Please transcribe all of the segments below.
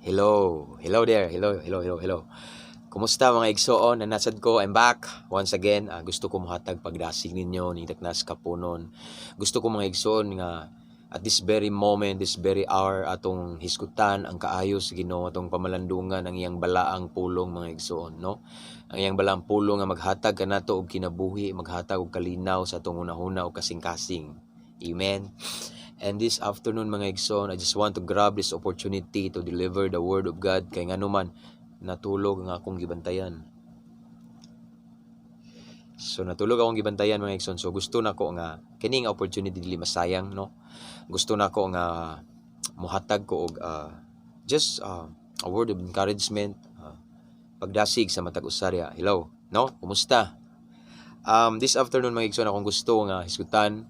Hello, hello there, hello, hello, hello, hello. Kumusta, mga igsoon? Naa sad ko, I'm back once again. Gusto ko mohatag pagdasig ninyo ni Daknas Kapunon. Gusto ko, mga igsoon, nga at this very moment, this very hour, atong hisgutan ang kaayo sa Ginoo, atong pamalandungan ang iyang balaang pulong, mga igsoon, no? Ang iyang balaang pulong nga maghatag kanato og kinabuhi, maghatag og kalinaw sa atong hunahuna ug kasing-kasing. Amen. And this afternoon, mga igsoon, I just want to grab this opportunity to deliver the word of God kay ngano man natulog ang akong gibantayan. So natulog akong gibantayan, mga igsoon. So gusto nako nga kining opportunity dili masayang, no. Gusto nako nga muhatag ko og just a word of encouragement, pagdasig sa matag usa diha. Hello, no? Kumusta? This afternoon, mga igsoon, akong gusto nga hisgutan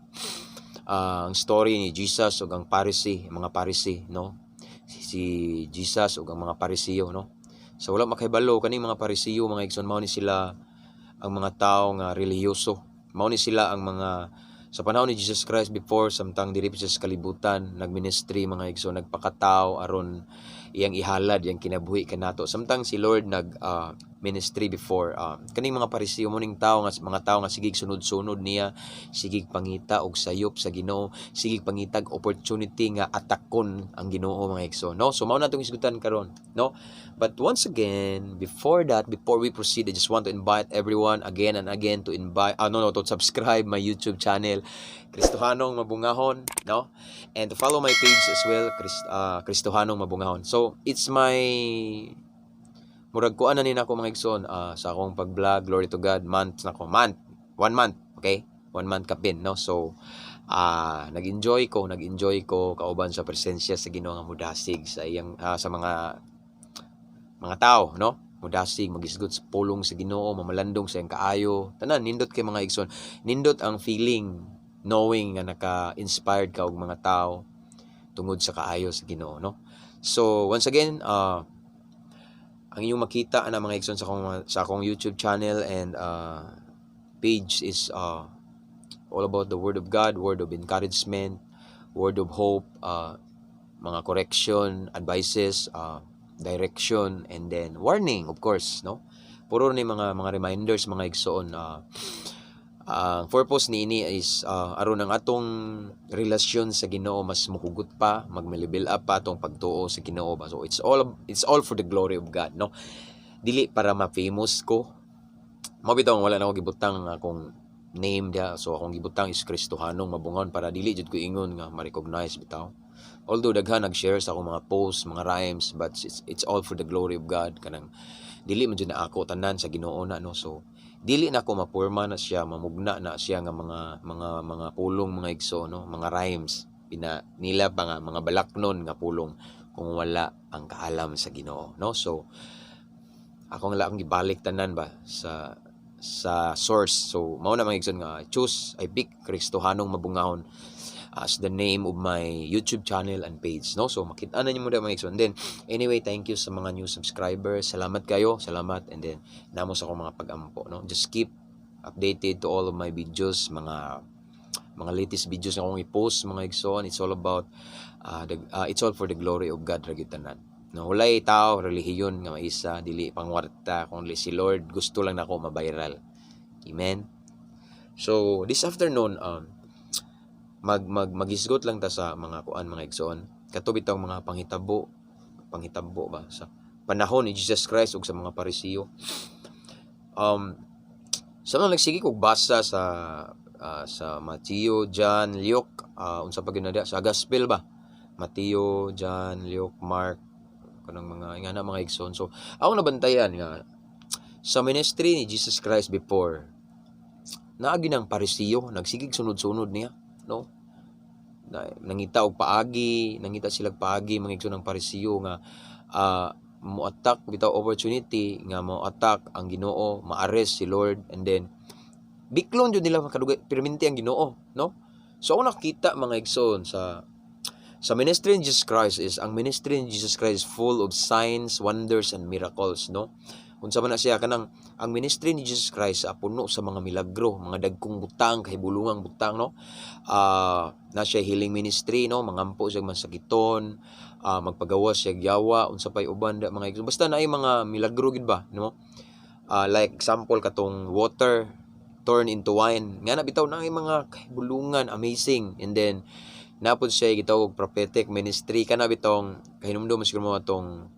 ang story ni Jesus ug ang Pharisee, mga Pharisee, no? Si Jesus ug ang mga Pariseo, no? So wala makahibalo kaning mga Pariseo, mga igsoon, mao ni sila ang mga tao nga relihiyoso. Mao ni sila ang mga sa panahon ni Jesus Christ before, samtang diri pa siya sa kalibutan, nagministry, mga igsoon, nagpakatao aron iyang ihalad iyang kinabuhi kanato. Samtang si Lord nag ministry before, kaning mga Pariseo mo ning tao nga mga tao nga sigig sunod-sunod niya, sigig pangita og sayop sa Ginoo, sigig pangitag opportunity nga atakon ang Ginoo, mga igsoon, no? So mao na atong hisgutan karon, no? But once again, before that, before we proceed, I just want to invite everyone again and again to invite, no, to subscribe my YouTube channel, Kristohanong Mabungahon, no? And to follow my page as well, Kristohanong Mabungahon. So, it's my murag kuan na ni nako, mga igsoon, sa akong pag-vlog, glory to God, month na ko, month, one month, okay? One month kapin, no? So, nag-enjoy ko kauban sa presensya sa Ginoo nga mudasig sa iyang sa mga mga tao, no? Mudasig, magisgot sa pulong sa Ginoo, mamalandong sa iyang kaayo. Tanan nindot kay, mga igsoon. Nindot ang feeling knowing nga naka-inspired ka og mga tao tungod sa kaayo sa Ginoo, no? So, once again, ang inyong makita na, mga igsoon, sa akong YouTube channel and page is all about the word of God, word of encouragement, word of hope, mga correction, advices, direction, and then warning, of course, no? Puro ni mga reminders, mga igsoon. Ang purpose niini is aron ang atong relasyon sa Ginoo mas muhugot pa, mag-level up pa atong pagtuo sa Ginoo ba. So it's all for the glory of God, no? Dili para ma-famous ko. Mao bitaw wala na ako gibutang akong name diha. So akong gibutang is Kristohanong Mabungahon para dili jud ko ingon nga ma-recognize bitaw. Although daghan nag-share sa akong mga posts, mga rhymes, but it's all for the glory of God, kanang dili man jud na ako, tanan sa Ginoo na, no? So dili na ako mapurma na siya, mamugna na siya nga mga pulong, mga igsoon, no, mga rhymes pina nila pa nga mga balaknon nga pulong kung wala ang kaalam sa Ginoo, no? So ako nga lang gibalik tanan ba sa source. So mao na, mga igsoon, nga choose I pick Kristohanong Mabungahon as the name of my YouTube channel and page, no? So makita na niyo mo mga igsoon. Then anyway, thank you sa mga new subscribers. Salamat kayo, salamat. And then namo sa akong mga pag-ampo, no? Just keep updated to all of my videos, mga latest videos na akong i-post, mga igsoon. It's all for the glory of God ra gyud tanan, no? Walay tao, relihiyon nga maisa, dili pangwarta, kung si Lord gusto lang nako ma-viral. Amen. So this afternoon, mag mag maghisgot lang ta sa mga kuan, mga igsoon, kato bitawng mga panghitabo panghitabo ba sa panahon ni Jesus Christ ug sa mga Pariseo. Sa mga nagsige kog basa sa Mateo, John, Luke, unsa pa gyud na diha sa gospel ba? Mateo, John, Luke, Mark, kanang mga ingana, mga igsoon. So ako nabantayan nga sa ministry ni Jesus Christ before, naagi ng Pariseo, nagsigig sunod-sunod niya, no? Na, nangita og paagi, nangita sila paagi, mga igsoon, ng Pariseo nga mo-attack bitaw, opportunity nga mo-attack ang Ginoo, ma-arrest si Lord, and then biklon jud nila makadugay perminti ang Ginoo, no? So ako nakita, mga igsoon, sa ministry ni Jesus Christ is ang ministry ni Jesus Christ is full of signs, wonders and miracles, no? Unsa man na siya, kanang ang ministry ni Jesus Christ puno sa mga milagro, mga dagkong butang, kahibulungang butang, no? Na siya healing ministry, no? Mangampo siya masakiton, magpagawas siya yawa, unsa pay uban da, mga igsoon. Basta naay mga milagro gid ba, no? Like example, katong water turn into wine. Nga na bitaw, naay mga kahibulungan, amazing. And then napod siya gitawag prophetic ministry, kana bitong kahinumdom siguro mo atong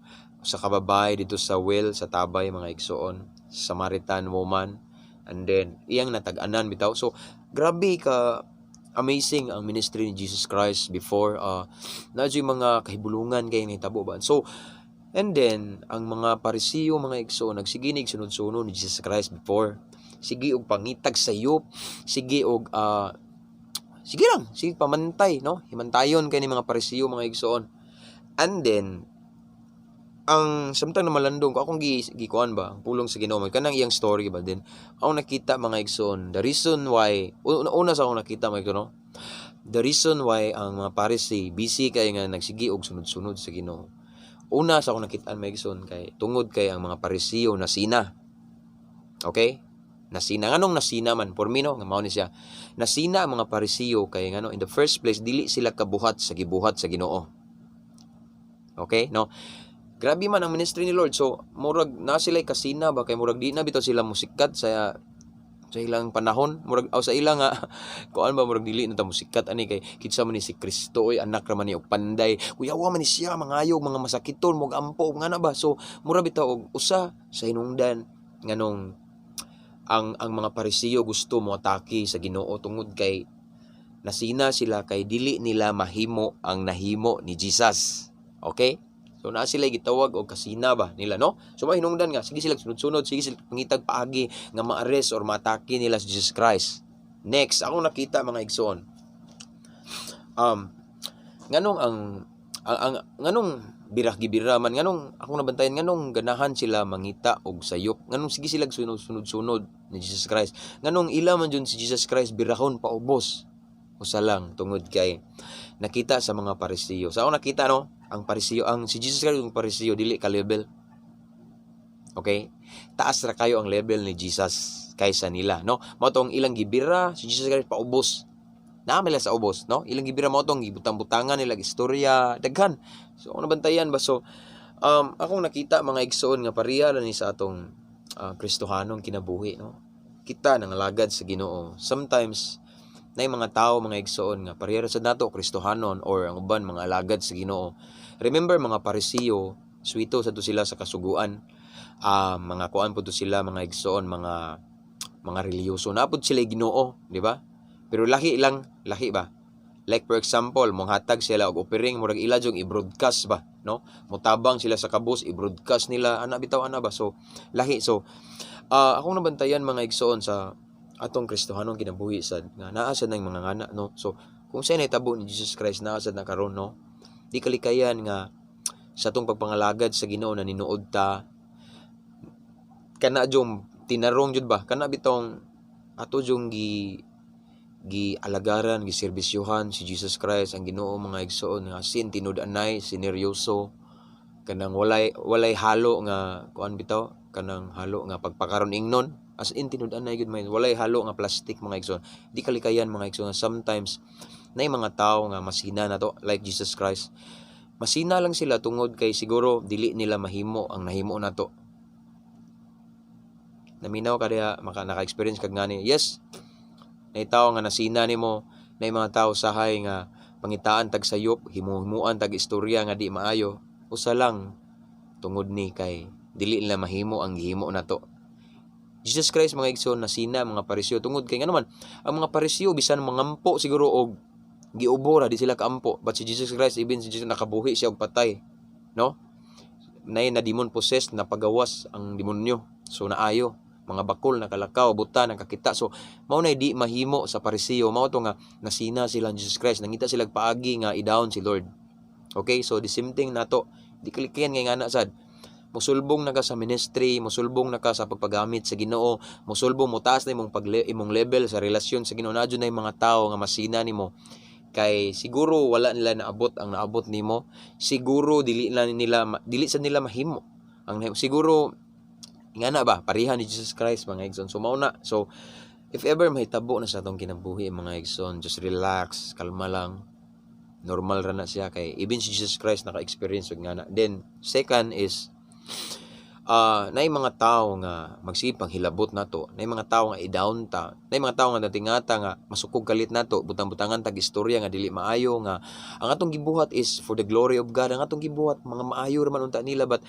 sa kababay dito sa well sa Tabay, mga igsoon, Samaritan woman, and then iyang natag-anan bitaw. So grabe ka amazing ang ministry ni Jesus Christ before, na yung mga kahibulungan kay nahitabo ba. So and then ang mga Parisiyo, mga igsoon, nagsiginig sunod-sunod ni Jesus Christ before, sige og pangitag sayop, sige og sige lang, sige pamantay, no? Himantayon kay ni mga Parisiyo, mga igsoon. And then ang samtang namalandong ko, akong gi gikuan ba ang pulong sa Ginoo, kanang iyang story ba din akong nakita, mga igsoon, the reason why, una, una sa akong nakita, mga igsoon, no, the reason why ang mga Pharisee busy kay nga nagsigi og sunod-sunod sa Ginoo, una sa akong nakitaan, mga igsoon, kay tungod kay ang mga Pariseo nasina. Okay, nasina. Nganong nasina man? For me, no, nga mao ni siya, nasina ang mga Pariseo kay ngano, in the first place, dili sila kabuhat sa gibuhat sa Ginoo. Okay, no? Grabe man ang ministry ni Lord. So, murag na sila kasina ba, kay murag di na bitaw sila musikat sa ilang panahon, murag aw sa ilang nga kuan ba, murag dili na ta musikat ani kay kinsa man ni si Kristo oy, anak ra man ni og panday, kuyawa man ni siya mangayo mga masakiton, mo ampo nga na ba. So mura bitaw og usa sa hinungdan nganong ang mga Parisiyo gusto mo atake sa Ginoo, tungod kay nasina sila kay dili nila mahimo ang nahimo ni Jesus. Okay? So naa sila gitawag og kasina ba nila, no? So mahinungdan nga sige sila sunod-sunod, sige sila pangitag paagi nga ma-arrest or maatake nila si Jesus Christ. Next, ako nakita, mga igsoon. Nganong ang nganong birah gibira man, nganong akong nabantayan, nganong ganahan sila mangita og sayop, nganong sige sila sunod-sunod ni Jesus Christ, nganong ila man jud si Jesus Christ birahon paubos? Usa lang, tungod kay nakita sa mga Parisiyo. Sa ako nakita, no, ang Parisiyo, ang si Jesus Christ ug Parisiyo dili ka level. Okay? Taas ra kayo ang level ni Jesus kaysa nila, no? Mao tong ilang gibira si Jesus Christ paubos. Naa sa ubos, no? Ilang gibira, mao tong gibutang-butangan nila istorya, daghan. So ako nabantayan ba, so akong nakita, mga igsoon, nga pareha lang ni sa atong Kristohanong kinabuhi, no? Kita nangalagad sa Ginoo. Sometimes na mga tao, mga igsoon, nga pareha sa nato Kristohanon or ang uban mga alagad sa Ginoo. Remember, mga Parisiyo, suwito sa to sila sa kasuguan. Mga kuan po to sila, mga igsoon, mga relihiyoso. Napod sila Ginoo, di ba? Pero lahi lang, lahi ba? Like for example, monghatag sila og offering, murag ila jung i-broadcast ba, no? Motabang sila sa kabus, i-broadcast nila ana bitaw, ana ba. So lahi. So akong nabantayan, mga igsoon, sa atong Kristohanong kinabuhi sad nga naa sad ng mga ngana, no? So kung sa nahitabo ni Jesus Christ, naa sad na karon, no? Di kalikayan nga sa atong pagpangalagad sa Ginoo na ninuod ta, kana jung tinarong jud ba, kana bitong ato jung gi gi alagaran, giserbisyuhan si Jesus Christ ang Ginoo, mga igsoon, nga sin tinud-anay, sineryoso, kanang walay halo nga kuan bitaw, kanang halo nga pagpakaron ingnon, as in tinud-anay gud, may walay halo nga plastic, mga igsoon. Di kalikayan, mga igsoon, sometimes nay mga tao nga masina na to like Jesus Christ. Masina lang sila tungod kay siguro dili nila mahimo ang nahimo nato. Naminaw ka diha, maka naka-experience kag ngani? Yes, nay tao nga nasina nimo, nay mga tao sahay nga pangitaan tag sayop, himuhimuan tag istorya nga di maayo. Usa lang, tungod ni kay dili nila mahimo ang gihimo nato. Jesus Christ, mga igsoon, nasina mga Pariseo tungod kay ngano man ang mga Pariseo bisan mangampo siguro og giubo ra, di sila kaampo. But si Jesus Christ, even si Jesus nakabuhi siya og patay, no? Nay na demon possessed, napagawas ang demonyo, so naayo. Mga bakol nakalakaw, buta nakakita. So mao na di mahimo sa Pariseo. Mao to nga nasina sila ni Jesus Christ, nangita sila paagi nga i-down si Lord. Okay, so the same thing nato, di kalikayan nga ngana sad musulbong na ka sa ministry, musulbong na ka sa pagpagamit sa Ginoo, musulbong, motaas na imong level sa relasyon sa Ginoo, naa na yung mga tao nga masina nimo kay siguro wala nila naabot ang naabot nimo, siguro dili na nila dili sa nila mahimo ang nahimo. Siguro Ingana ba, pareha ni Jesus Christ, mga igsoon. So mao na. So if ever mahitabo na sa atong kinabuhi, mga igsoon, just relax, kalma lang. Normal ra na siya kay even si Jesus Christ naka-experience og ngana. Then second is naay mga tao nga magsige panghilabot nato, naay mga tao nga i-down ta, naay mga tao nga natingata nga masukog kalit nato, butang-butangan tag istorya nga dili maayo, nga ang atong gibuhat is for the glory of God, ang atong gibuhat mga maayo ra man unta nila, but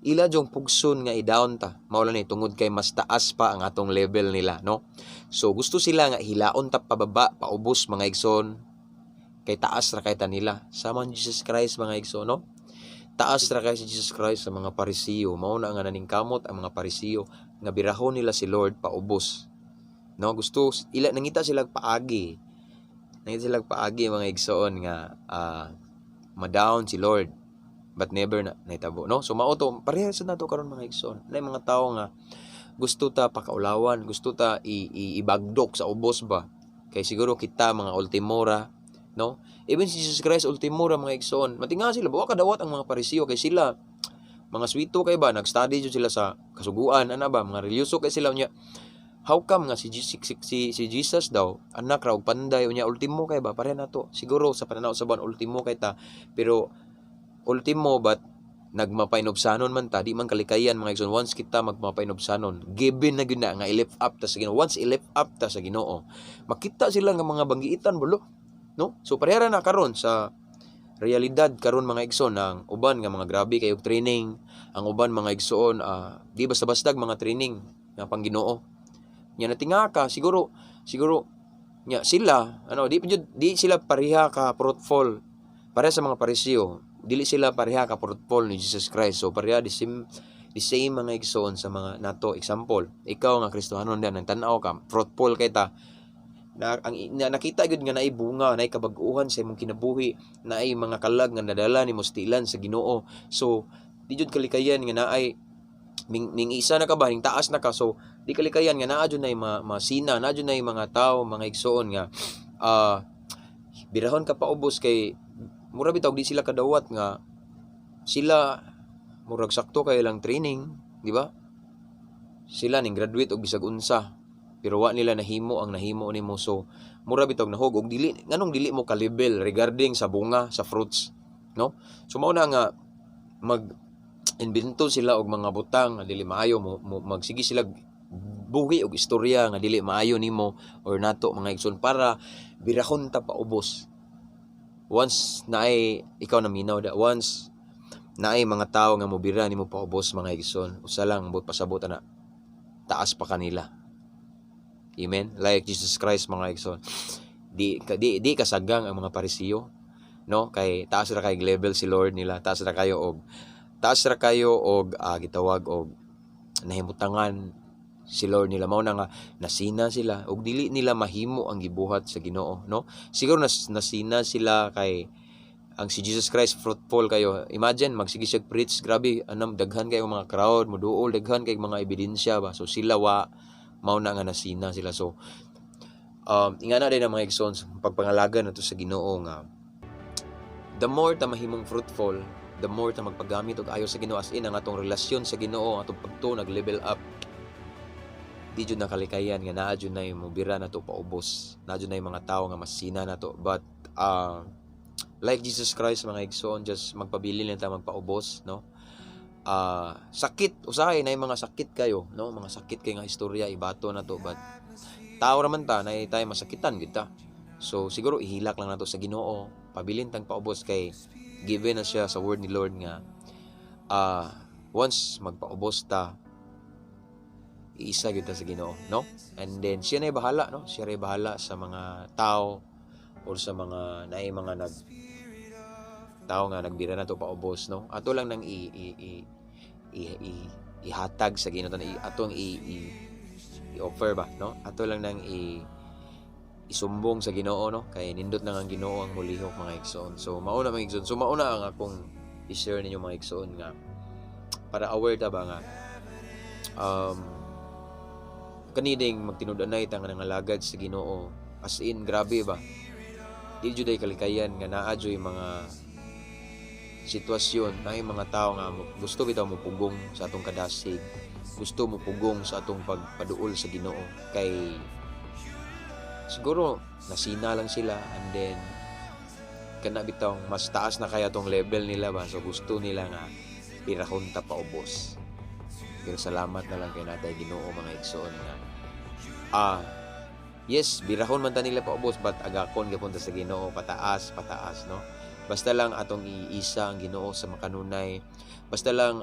ila jung pugson nga i-down ta. Mao lang ni tungod kay mas taas pa ang atong level nila, no? So gusto sila nga hilaon ta pababa, paubos, mga igsoon, kay taas ra kay ta nila. Sama ni Jesus Christ, mga igsoon, no? Taas ra kay si Jesus Christ sa mga Parisiyo. Mao na nga naningkamot ang mga Parisiyo nga birahon nila si Lord paubos. No, gusto ila, nangita sila paagi. Nangita sila paagi, mga igsoon, nga ma-down si Lord, but never na nahitabo, no? So mao to, pareha sa nato karon, mga igsoon. Naay mga tawo nga gusto ta pakaulawan, gusto ta ibagdok sa ubos ba. Kay siguro kita mga ultimora, no? Even si Jesus Christ ultimora, mga igsoon. Matinga sila, wa kadawat ang mga Parisiyo kay sila mga swito kay ba, nag-study jud sila sa kasuguan, ana ba, mga relihiyoso kay sila unya. How come nga si Jesus daw anak ra og panday, unya ultimo kay ba? Pareha nato siguro sa pananaw sa ban, ultimo kay ta, pero ultimo but nagmapainubsanon man ta. Di man kalikayan, mga igsoon. Once kita magmapainubsanon, given na gyud na nga i-lift up ta sa Ginoo. Once i-lift up ta sa Ginoo, makita sila nga mga banggiitan bulo, no? So pareha na karon sa realidad karon, mga igsoon. Ang uban nga mga grabe kayo training, ang uban, mga igsoon, di basta-basta mga training nga pang Ginoo nya. Natinga ka siguro siguro nya sila ano, di pa jud, di sila pareha ka fruitful. Pareha sa mga Parisiyo, dili sila pareha ka fruitful ni Jesus Christ. So pareha the same, mga igsoon, sa mga nato. Example, ikaw nga Kristohanon din, nang tan-aw ka fruitful kay ta na, ang na, nakita gyud nga naay bunga, naay kabag-uhan sa imong kinabuhi, naay mga kalag nga nadala nimo sa tilan sa Ginoo. So di jud kalikayan nga naay ning isa na ka ba, ning taas na ka. So di kalikayan nga naa jud nay masina, naa jud nay mga tawo, mga igsoon, nga birahon ka paubos kay mura bitaw di sila kadawat nga sila murag sakto kay lang training, di ba? Sila ning graduate og bisag unsa, pero wa nila nahimo ang nahimo nimo. So mura bitaw nahog og dili, nganong dili mo ka level regarding sa bunga, sa fruits, no? So mao na nga mag invento sila og mga butang nga dili maayo mo, magsige sila buhi og istorya nga dili maayo nimo or nato, mga igsoon, para birahon ta paubos. Once naay ikaw na minaw da, once naay mga tawo nga mobira nimo paubos, mga igsoon, usa lang but pasabot ana, taas pa kanila. Amen. Like Jesus Christ, mga igsoon, di kasagang ang mga Parisiyo, no? Kay taas ra kay level si Lord nila, taas ra kayo og gitawag og nahimutangan si Lord nila. Mao na nga nasina sila og dili nila mahimo ang gibuhat sa Ginoo, no? Siguro nasina sila kay ang si Jesus Christ fruitful kayo. Imagine magsige siya preach, grabe anam, daghan kayo mga crowd moduol, daghan kay mga ebidensya ba. So sila wa, mao na nga nasina sila. So ingana din ang mga igsoon, pagpangalaga nato sa Ginoo nga the more ta mahimong fruitful, the more ta magpagamit og ayo sa Ginoo, as in ang atong relasyon sa Ginoo, ang atong pagtuo nag level up, di jud nakalikayan nga naa jud nay mobira nato paubos, naa jud nay mga tawo nga masina nato. But like Jesus Christ, mga igsoon, just magpabilin lang ta magpaubos, no? Sakit usahay na mga sakit kayo, no? Mga sakit kay nga istorya ibato na to, but tao raman ta, nay tayo masakitan gid ta. So siguro ihilak lang nato sa Ginoo, pabilin tang paubos kay given na siya sa word ni Lord nga once magpaubos ta, iisa gyud ta sa Ginoo, no? And then siya na bahala, no? Siya ray bahala sa mga tao or sa mga naay mga nag tao nga nagbira na to paubos, no? Ato lang nang i, i, i, i, i ihatag sa Ginoo, atong i offer ba, no? Ato lang nang i isumbong sa Ginoo, no? Kay nindot lang ang Ginoo ang mulihok, mga igsoon. So mao na, mga igsoon. So mao na ang akong i-share ninyo, mga igsoon, nga para aware ta ba nga kaniding magtinud-anay ta nga nangalagad sa Ginoo, as in grabe ba, di jud ay kalikayan nga naa juy mga sitwasyon na mga tao nga gusto bitaw mo pugong sa atong kadasig. Gusto mo pugong sa atong pagpaduol sa Ginoo kay siguro nasina lang sila and then kana bitawng mas taas na kaya tong level nila ba, so gusto nila nga birahon ta paubos. Pero salamat na lang kay naa tay Ginoo, mga igsoon, nga yes, birahon man ta nila paubos, but agakon gyapon ta sa Ginoo pataas pataas, no? Basta lang atong iisa ang Ginoo sa makanunay, basta lang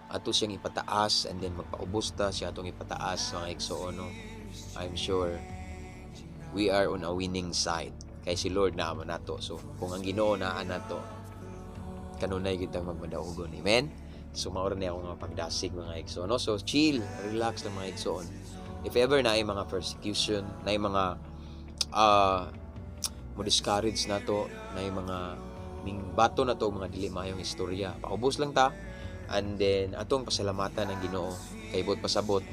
ato siyang ipataas and then magpaubos ta siya atong ipataas, mga igsoon, no? I'm sure we are on a winning side kay si Lord naa man nato. So kung ang Ginoo naa nato, kanunay kitang magmadaugon. Amen. So mao ra ni ako nga pagdasig, mga igsoon, no? So chill, relax lang, mga igsoon. If ever na ay mga persecution na ay mga mo discourage nato, na ay mga ning bato na to, mga dili maayong istorya, paubos lang ta and then atong pasalamatan ang Ginoo kay buot pasabot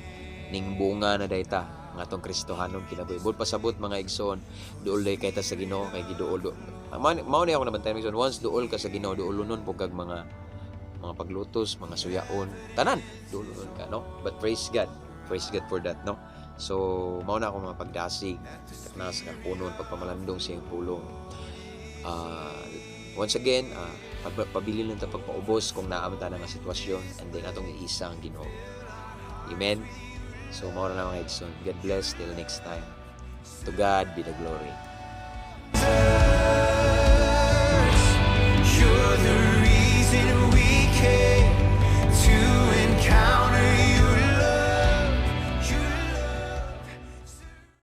ning bunga na day ta ang atong Kristohanon kinabuhi. Buot pasabot, mga igsoon, duol day kay ta sa Ginoo kay giduol do mao ni ako nabantayan, mga igsoon. Once duol ka sa Ginoo, duolonon pud kag mga paglutos, mga suyaon, tanan duolonon ka, no? But praise God, praise God for that, no? So mao na ako mga pagdasig na sa kapunon, pagpamalandong sa iyang pulong. Once again, pabilin lang ta pagpaubos kung naa man ta na nga sitwasyon and then atong iisa ang Ginoo. Amen. So mao na, mga igsoon. God bless till next time. To God be the glory.